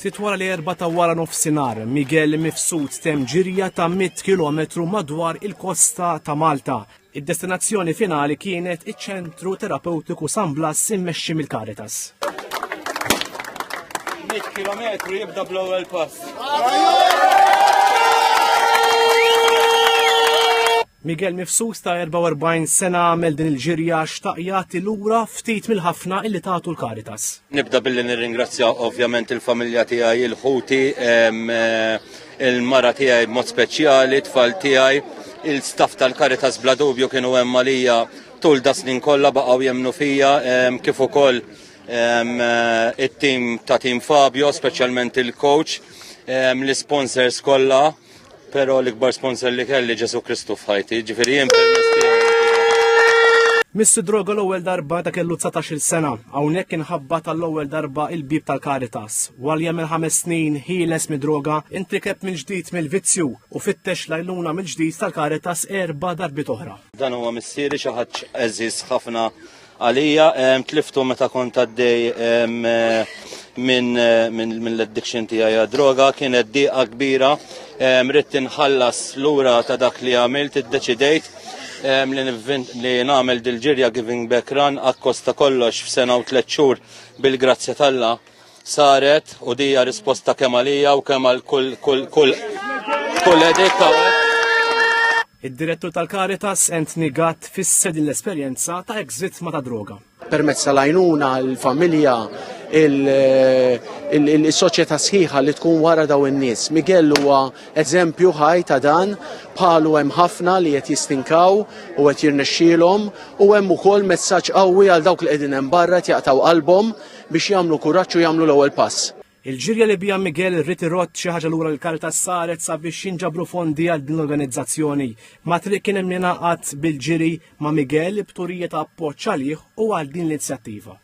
Ftit wara l-erbgħa ta' wara nofsinhar, Miguel Mifsud temm ġirja ta' 100 kilometru madwar il-kosta ta' Malta. Id-destinazzjoni finali kienet iċ-Ċentru Terapewtiku San Blas immexxi mill-Caritas. 100 kilometru jibda bl-ewwel pass. Miguel Mifsud ta' 44 sena għamel din il-ġirja xtaq jagħti lura ftit mill-ħafna illi tagħtu l-Caritas. Nibda billi nirringrazzja ovvjament il-familja tiegħi, il-ħuti, eh, il-mara tiegħi b'mod speċjali, tfal tiegħi, il-staff tal-Caritas bla dubju kienu hemm għalija tul da snin kollha baqgħu jemmnu fija kif ukoll eh, it-tim ta' Team Fabio, speċjalment il-coach, l-sponsors kollha Però l-ikbar sponsor li kelli Ġesu Kristu f'ħajti, ġifieri jien permess tiegħu. Miss droga l-ewwel darba ta' kellu 19-il sena, hawnhekk inħabbat għall-ewwel darba il-bieb tal-Caritas. Wal jagħmel ħames snin ħieles mid-droga, intrikeb mill-ġdid mill-vizzju u fittex l-għajnuna mill-ġdid tal-Caritas erba' darbiet oħra. Dan huwa missieri xi ħadd għeżież ħafna Għalija tliftu meta kont għaddej minn min l-addiction tiegħi għad-droga kienet diqa kbira, ridt inħallas lura ta' dak li għamilt, iddeċidejt li nagħmel dil-ġirja Giving Back Run akkosta kollox f'sena u tliet xhur bil-grazzja t'Alla. Saret u dija risposta kemm għalija u kemm għal kull kull kull kull edik Id-direttur tal-Caritas Anthony Gatt fisser din l-esperjenza ta' ex vittma ta' droga. Permezz tal-għajnuna, l-familja, il-soċjetà sħiħa li tkun wara daw in-nies. Miguel huwa eżempju ħaj ta' dan, bħalu hemm ħafna li qed jistinkaw u qed jirnexxielhom u hemm ukoll messaġġ qawwi għal dawk li qegħdin hemm barra qed jaqtgħu qalbhom biex jagħmlu kuraġġ u jagħmlu l-ewwel pass. Il-ġirja li biha Miguel ried irodd xi ħaġa lura lil Caritas saret sabiex jinġabru fondi għal din l-organizzazzjoni. Mat-triq kien hemm min ingħaqad bil-ġiri ma' Miguel b'turija ta' appoġġ għalih u għal din l-inizjattiva.